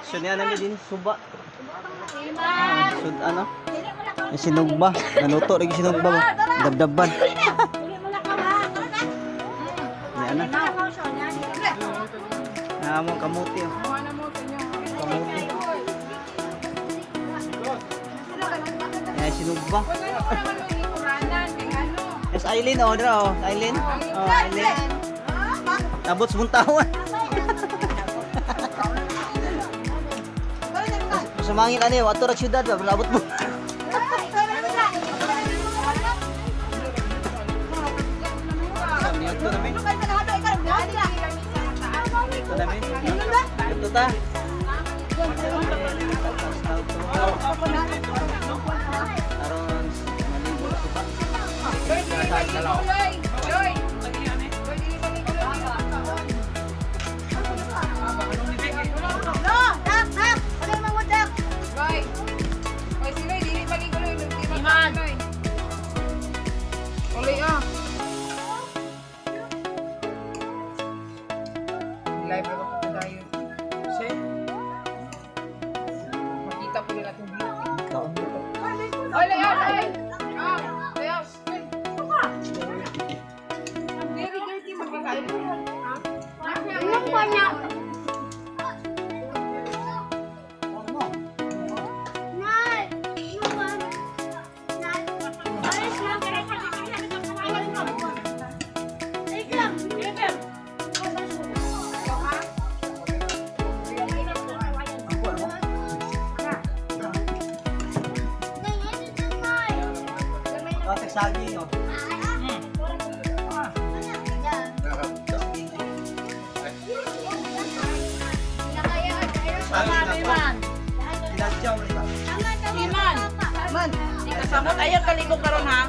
So niya namin din suba. Ah, sud ano? Yung sinugba. Naluto rin yung sinugba ba? Dabdaban. Niya na. Namong kamuti oh. Kamuti. Yan sinugba. Yes, Eileen oh, dira oh. Eileen. Oh, Eileen. Abot sa buntawan. Sumangin ano yun, ato ra syudad ba, abot mo. Ito namin. Ito namin. Ito ta. Aron maligo sa suba. Iman. Uloy ah. Live ako po tayo. Shit. Makita po nila itong beauty. Uloy ah, uloy. Ah, Leos. Very dirty magkakain. Oh, tagsagi oh. Pinadyaw mo ito. Iman. Man, Kasama tayo kaligo karon ha.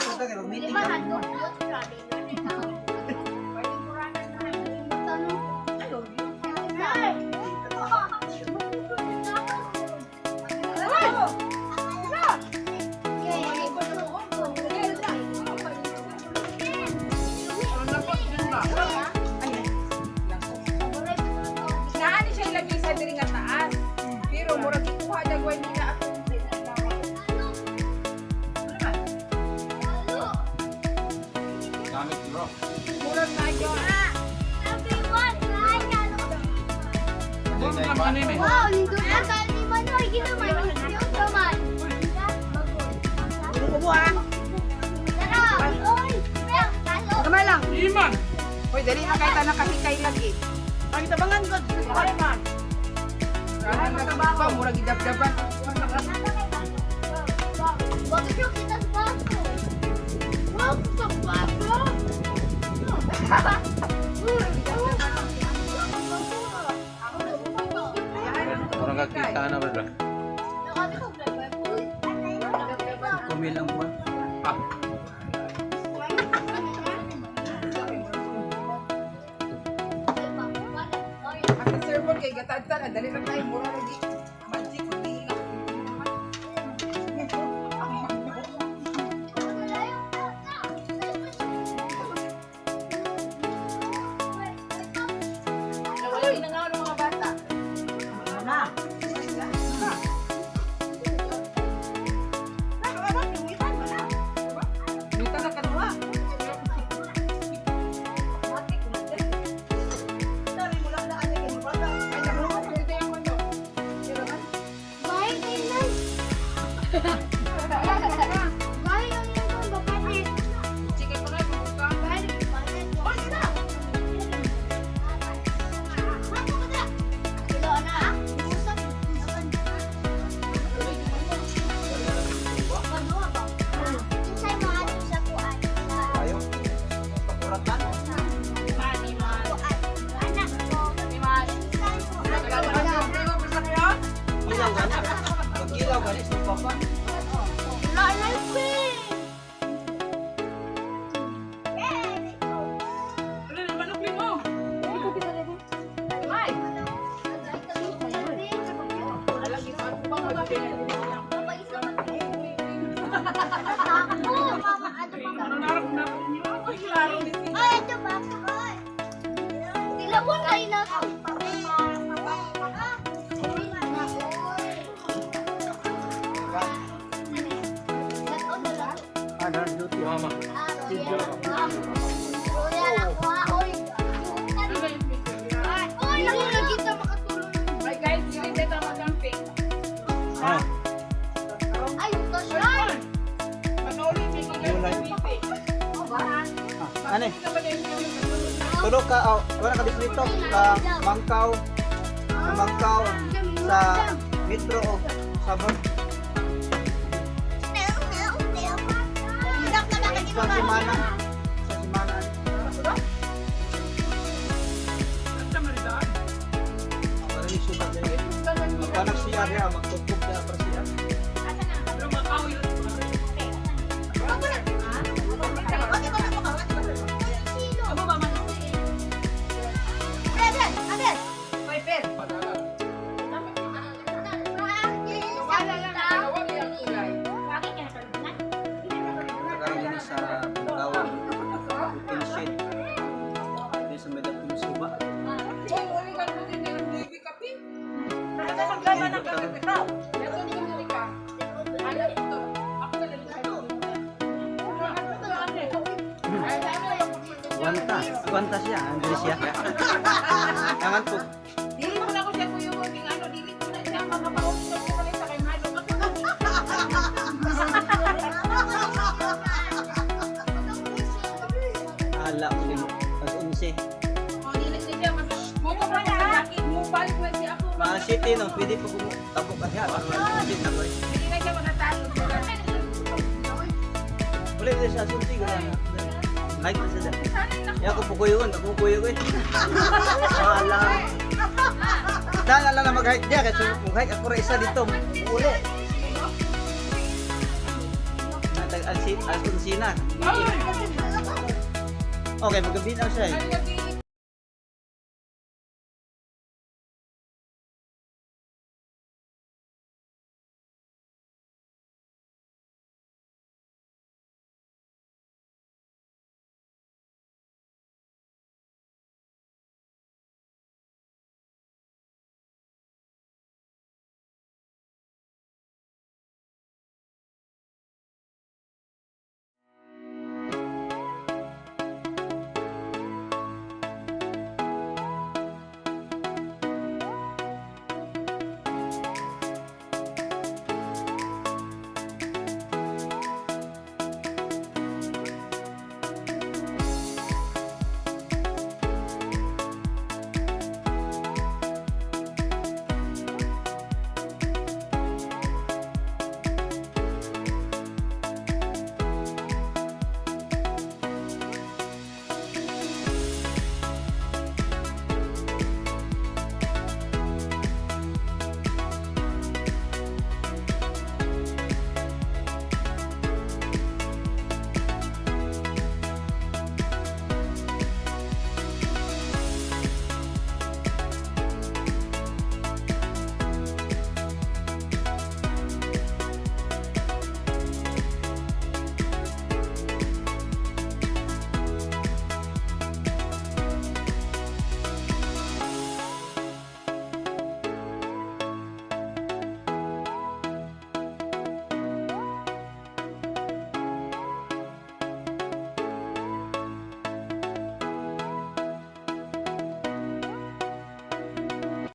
Ito mag-meeting ka. Naani siya ilagay sa diri nga taas. Pero murag ikuha dagway nila atong. Murag na yun. Wow, nindot na kali man. Oy, ginaman. Yung naman. Tara! Oy! Talo! Hoy, dali na kay tanan kahikay lagi. Pagtabangan ko. Ay man. Kahan na ba murag gidabdaban. Bakit yung kita sa baso? Wow, sa baso? Orang kakita na ba? Kumil ang buwan. Ah. Asa servon kay gatadtan, ah, dali ra kay murag lagi. Magic di na. Wala ginangaw ng mga bata. Na. Mita na kaduha. Ay, naku, dito yung ano. Bahay kayo na. Bahay ang yung babae. Chicken pa nga, buka. Wala na pin. Wala na manok mo. Ay. Ay, ito ba? Ay. Tila mo na ina. Ah, dark duty. Mama. Ay guys, dili tayo mag-camping. Ah, Ay, ito siya. Panoli mi Gulay. Mag ah, ano eh? Tulo ka, oh, wala ka dito ka Mangkaw, Mangkaw sa Metro o Sabon. Sa Simana. Sa Simana. Para ni suba diri. Magpanak siya diha, magtugtog diha para siya. Nakaroon din sa Bulawan. Puting shade. Dito sa Medapong Suba. Gwanta. Gwanta siya. Andres siya. Tangan po. Dili ko na ko siya kuyo king ano dili ko na siya makapauli sa ko sa kay Malo. Ala ko din. Tapos 11. Oh, dili na siya mas mo ko pa na mo balik na siya ako. Mga city no, pwede pa kung tapok ka siya. Parang 11 na ko eh. Dili na siya makatalo. Uli ulit sa asunti. Like na siya. Ya ako pukuyon. Ako pukuyo ko eh. Ala. Dala lang na mag-hike diya. Kasi mag-hike ako rin isa dito. Uli. Natag alas 11 na. Okay, magabi na siya eh.